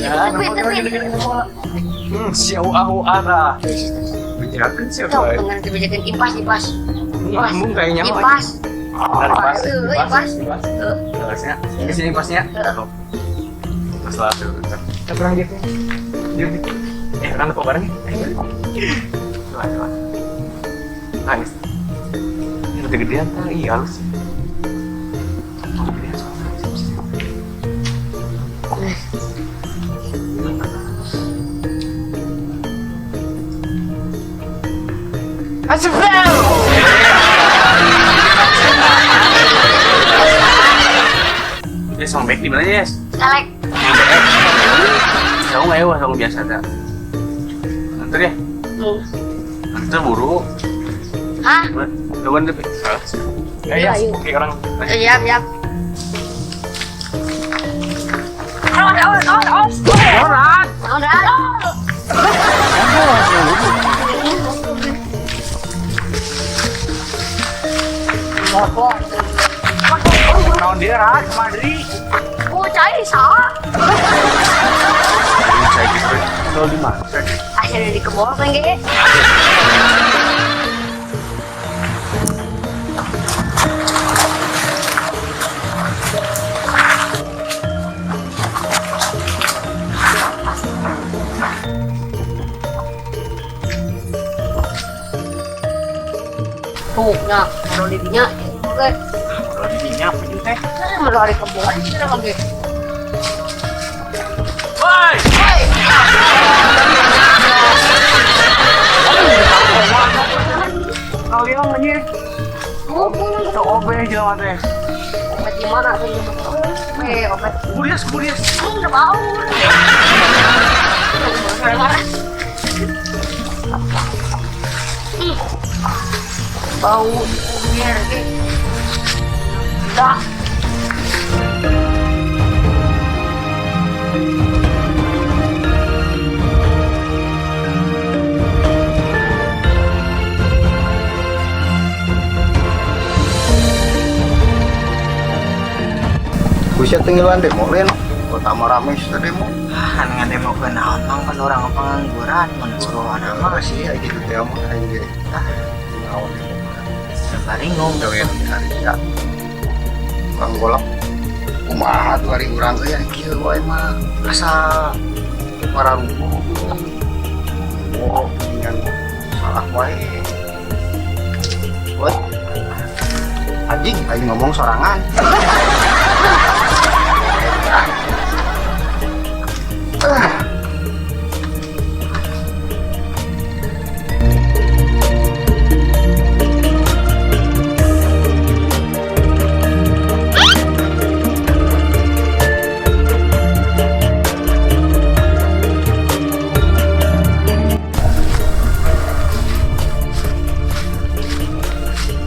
Tapi. Si au ara. Bejakeun sih Tuh, wae. bener teh bejakeun impas impas. Embung kayaknya mah. Impas. Benar impas. Heeh, impas. Impas. Heeh. Harusnya. Di sini impasnya. Heeh. Terus lah tuh. Kita kurang gitu. Yuk. Orang lupa bareng ya. Coba, coba. Nice. Ini udah gedean kan? Iya, halus. Oh, gedean soalnya. Yes, sama baik di mana, Yes? Salek. Kamu nggak ya, sama biasa ada. Antar ya? Antar buru. Hah? Lawan deh. Ya, ya. Oke, orang. Siap, siap. Awas, awas, awas, awas. Orang. Awas. Naon dia, Rat? Madri. Oh, cai salah. Saya gitu. Kalau di mana? Akhirnya di kebol kan ge. Tuh, nya, modal dirinya, oke. Modal dirinya apa juga teh? Nah, modal di kebol aja oke. Woi! Woi! Kalian aja. Tuh obe jelema teh. Obat di mana tuh? Obat. Burias, burias. Udah bau. Bau biar ge. Dah. Buset tinggalan demo lain, kota rame sudah demo. Ah, ngan demo ke naon mang kan orang pengangguran mun buruh Apa sih kayak gitu teh mah aing ge. Ah, naon demo. Baringung Gawean hari ya. Tukang golok. Kumaha tuh hari urang teh kieu wae mah asa mararubuh. Oh, dengan salah wae. Woi. Anjing, aing ngomong sorangan.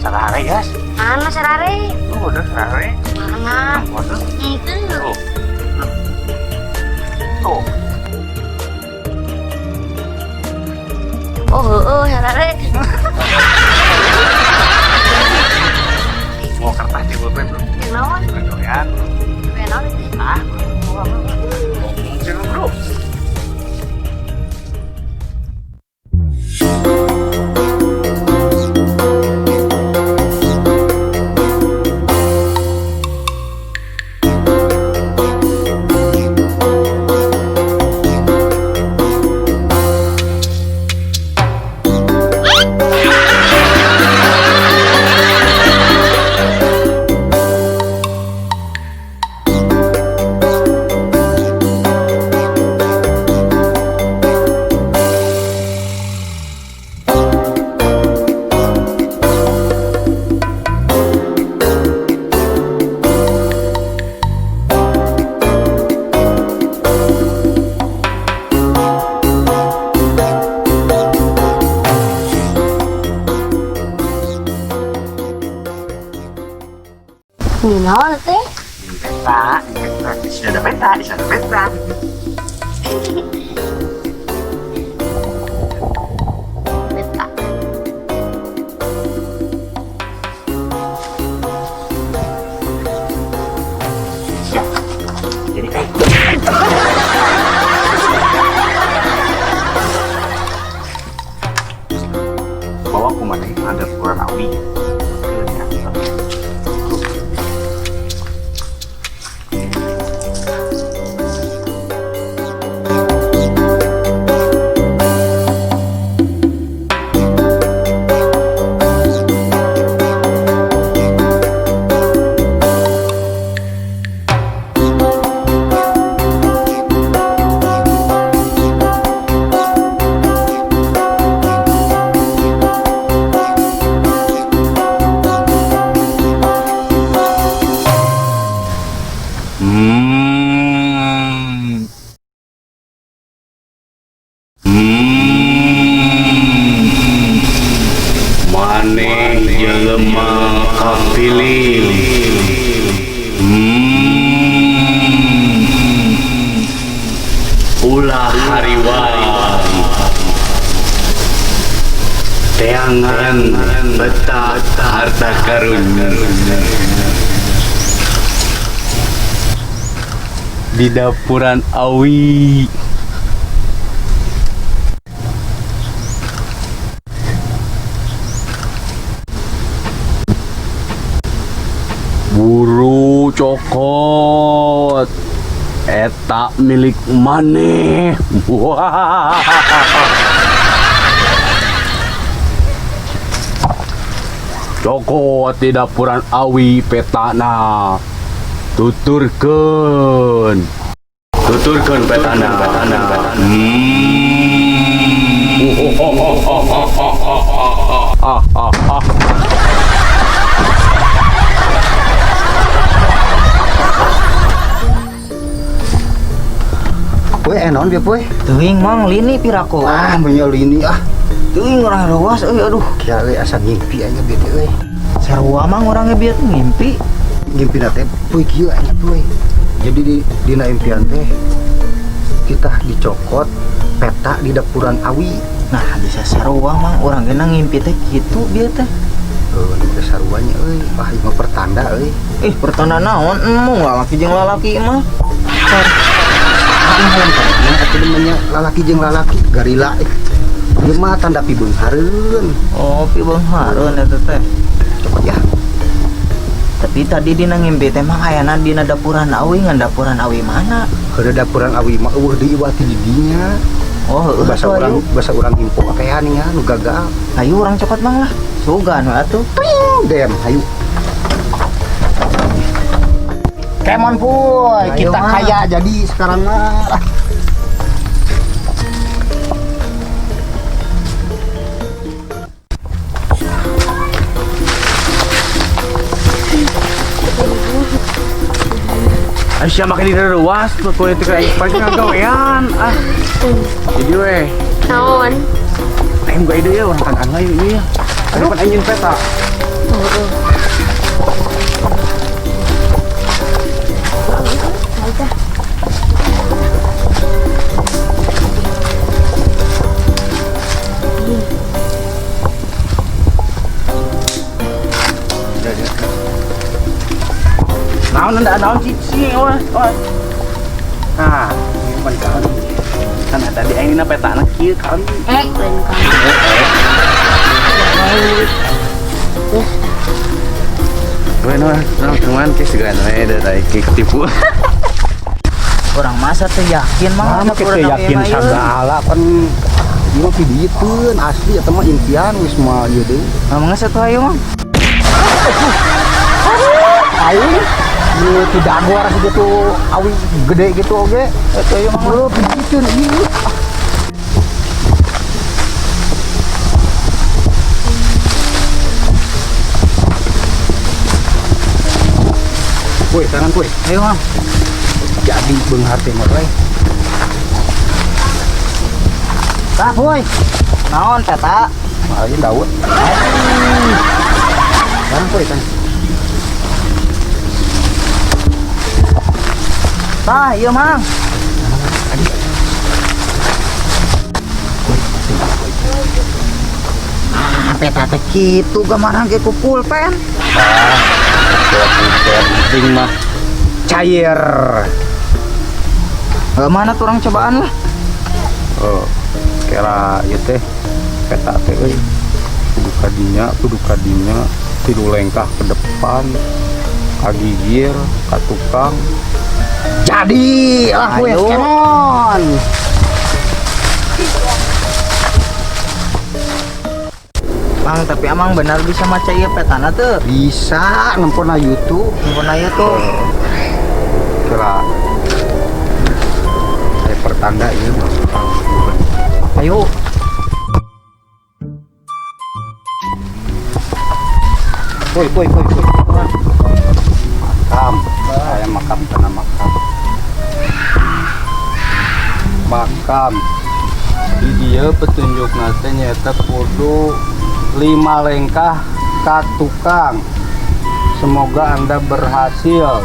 Sarare, guys. Mana sarare? Oh, udah sarare. Mana? Itu. Tuh. Tuh. Oh, oh, sarare. Mau kertas di pulpen, bro. Kenaon? Kedoyan. Kenaon itu? Ah, ngomong bro. Naon teh? Peta, peta, di sini ada peta, di sana peta. Peta. Ya. Jadi kayak. Ada dapur awi. Hmm. Hmm. Maneh jelema kapilih. Hmm. Ulah hariwang. Teangan peta harta karun. Di dapuran awi. Buru cokot eta milik maneh. Wah. Cokot di dapuran awi petana. Tuturkeun. Tuturkeun petana. Hmm. Ah, ah, ah. Poe naon bieu poe? Teuing Mang, lini piraku. Ah, punya lini ah. Teuing urang ruas euy, aduh. Kia euy asa ngimpi aing bieu teh euy. Sarua Mang urang ge bieu teh ngimpi. Ngimpi teh poe kieu aing poe. Jadi di dina impian teh kita dicokot peta di dapuran awi. Nah, bisa sarua Mang, urang ge ngimpi teh kitu bieu teh. Heuh, nu teh saruanya euy. Wah, ieu mah pertanda euy. Ih, pertanda naon? Embung lalaki jeung lalaki mah. Aing hayang tanya atuh namanya lalaki jeung lalaki garila. Ieu mah tanda pibeunghareun. Oh, pibeunghareun eta teh. Cokot ya. Tapi tadi dina ngimpi teh mah ayana dina dapuran awi, ngan dapuran awi mana? Heuh, dapuran awi mah eueuh deui iwati di dinya. Oh, heueuh Bahasa atuh, urang, ayo. bahasa urang info akehan nya nu gagal. Ayo urang cokot Mang lah. Sugan we atuh. Ping, dem, hayu. Kemon puy, Ayo, kita Mang. kaya jadi sekarang mah. Aisyah makin di ruas, politik aing paling ngagawean. Ah. Jadi weh, Naon? aing buka ide ya urang tangkan lah yuk ya. Ada pan aing peta. Naon anda naon cici, oh, oh. Nah, ini pan kali. Kan tadi aing dina petana kieu kali. Eh, lain kali. Bueno, no, cuman kayak segala we da tadi ketipu. Urang masa teh yakin Mang. Mah kita dapuran awi yakin mah, ieu. sagala pan ieu mah pidieun asli eta mah impian geus mah ieu deui. Mang geus atuh ayo Mang. Aing ieu tidak gua rasa gitu awi gede gitu oge. Atuh ayo Mang. Heuh, pidieun ieu. Woi, tangan kue. Ayo Mang. Jadi beunghar teh mah euy. Tah, boy. Naon peta? Ayo daun. Tangan kue, tangan. Tah, ieu Mang. Ah, peta teh kitu gambaran ge ku pulpen. Penting mah cair. Mana tuh orang cobaan lah. Oh, kira ieu teh peta teh euy. Kudu kadinya, kudu kadinya, tilu lengkah ke depan, kagigir, ka tukang. Jadi lah we, Ayo. Come on. Mang, tapi amang benar bisa maca ieu petana tuh? Bisa, nempon na YouTube. Nempon aja tuh. Kira saya pertanda ieu mah. Ayo. Woi, woi, woi, woi. Makam, saya makam tanah makam. Makam. Di dieu petunjuk teh nyaeta kudu lima lengkah ka tukang. Semoga Anda berhasil.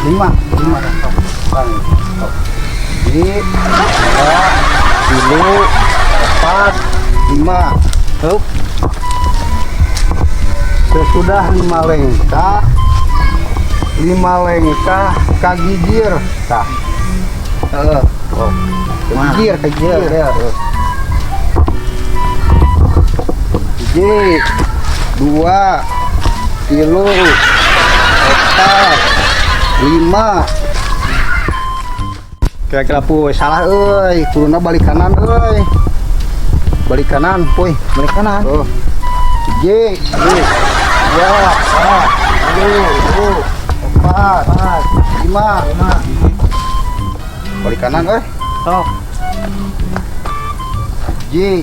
Lima, lima sok. Bang, sok. Di, dua, tilu, empat, lima. Hup. Sesudah lima lengkah kagigir. Tah. Heeh. Oh. Kagigir, kagigir. Ya. Hiji, dua, tilu, empat, lima. Kira-kira puy, salah euy, kuduna balik kanan euy. Balik kanan, puy. Balik kanan. Oh. Hiji, dua, tilu, empat, lima. Lima. Balik kanan euy. Sok. Hiji,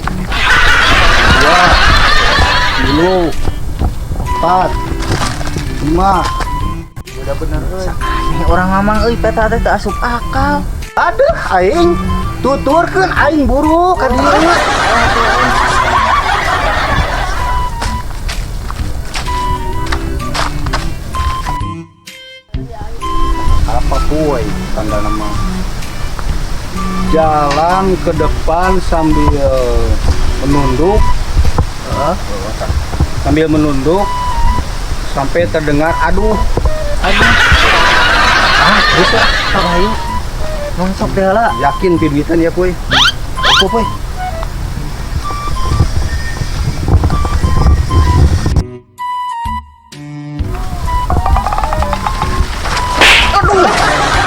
dua, tilu, empat, lima. Udah bener euy. Aneh orang mamang euy, peta teh teu asup akal. Aduh, aing tuturkeun aing buru ka dieu. Apa kuy tanda nama? Jalan ke depan sambil menunduk. Sambil menunduk sampai terdengar aduh. Aduh. Ah, terus ya. Sok ayo. Mang sok deh lah. Yakin piduitan ya kuy? Apa kuy? Aduh.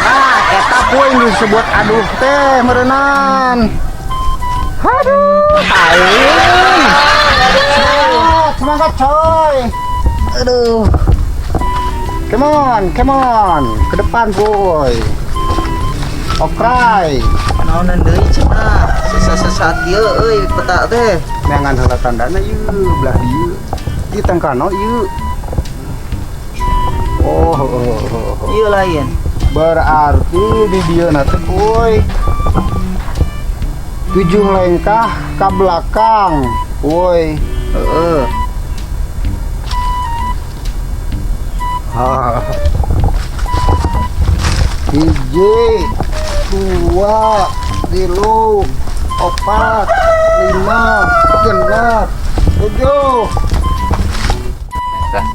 Ah, eta kuy nu disebut aduh teh meureunan. Aduh, aing. Semangat, semangat coy. Aduh. Come on, come on. Ke depan, boy. Okrai. Naonan deui cenah. Sesat-sesat ieu euy peta teh. Neangan heula tandana ieu belah dieu. Ieu tangkano ieu. Oh, oh, oh, oh. Ieu lain. Berarti di dieu na teh kuy. 7 lengkah ke belakang, woi. Heeh. Ha. Hiji, dua, tilu, opat, lima, genep, tujuh. Dah.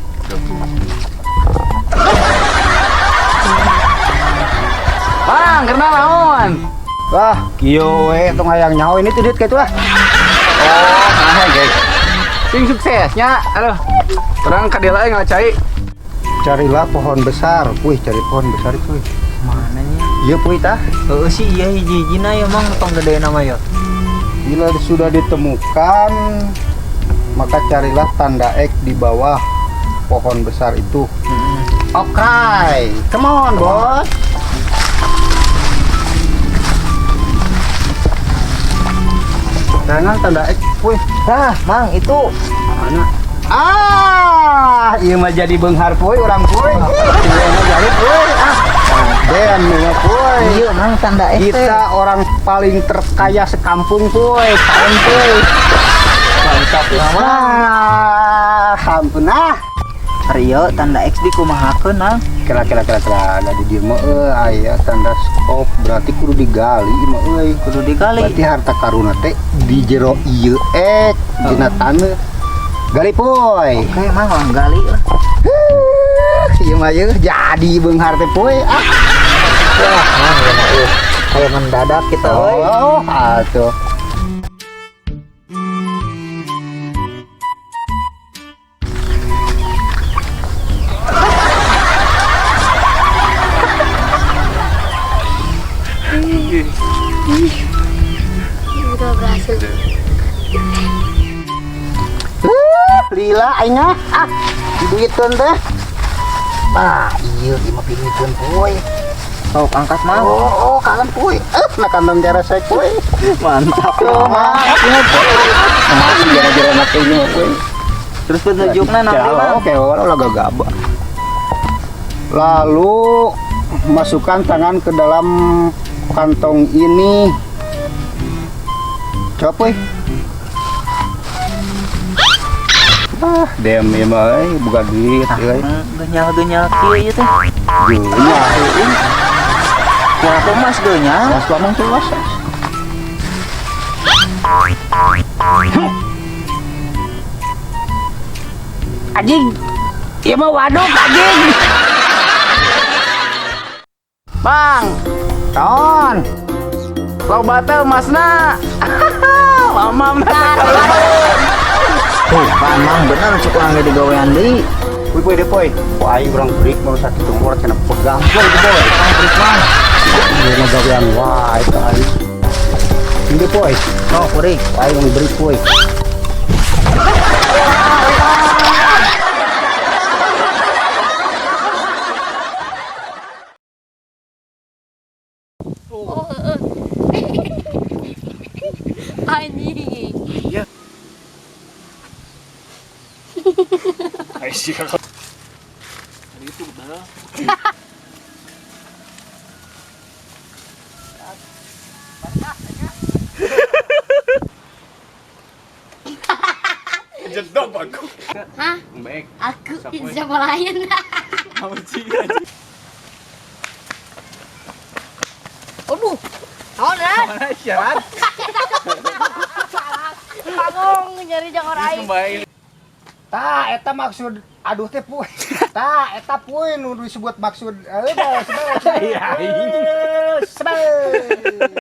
Bang, kenal naon? Wah, kieu we tong hayang nyaho ini tuh duit kayak itu lah. Oh, nah guys. Sing suksesnya. Aduh. Orang kadela ngacai. Carilah pohon besar. Wih, cari pohon besar cuy. Mana nya? Iya puy tah. Heeh sih iya hiji-hijina ya mang tong gede nama ya. Bila sudah ditemukan, maka carilah tanda X di bawah pohon besar itu. Oke, come on, bos. Jangan tanda X, wih. Tah, mang itu. Mana? Ah, iya mah jadi beunghar puy urang puy. Iya mah jadi puy. Ah, den mah puy. Iya mang tanda X teh. Kita orang paling terkaya sekampung puy, tahun puy. Mantap lah mang. Ah, ampun ah. Rio tanda X di kumahakeun nang. Kira-kira kira-kira ada di dieu mah euy aya tanda skop berarti kudu digali mah euy. Kudu digali. Berarti harta karuna teh di jero ieu ek dina taneuh. Gali puy. Oke mang lang gali lah. Ieu mah ieu jadi beunghar teh puy ah. Wah, mang ieu mah euy. Kayak mendadak kita euy. Oh, atuh. Lila aing ah. Ah, diduiteun teh. Bah, iya ieu mah piduiteun poy. Sok angkat mang. Oh, kalem poy. Eh, na kantong jaresek poy. Mantap. Oh, mah. Masih gara-gara nak ini poy. Terus petunjukna naon deui, Mang? Oke, walau gagabah. Lalu masukkan tangan ke dalam kantong ini. Coba, poy. Ah, dem ieu mah euy, buka duit euy. Genyal-genyal kieu ieu teh. Genyal. Wah, mas genyal. Mas lamang tuh mas. Anjing. Ieu mah waduk anjing. Bang, Ton. loba teh emasna. Mamam Tuh, pan mang bener cuk urang ge digawean deui. Poy poy deh poy. Wah, aing urang break mau sakit umur cenah pegang. Poy poy. Break mang. Ieu mah gawean wae ka aing. Ini poy. Oh, kuring. Aing urang break poy. Oh, heeh. Anjing. Itu betul. Jedok aku. Hah? Baik. Aku siapa lain? Aduh. Naon, Ran? Mana syarat? Pangong nyari jangkar aing. Baik. Tah, eta maksud aduh teh puy. Tah, eta puy nu disebut maksud eh, sebel sebel. Iya, Sebel.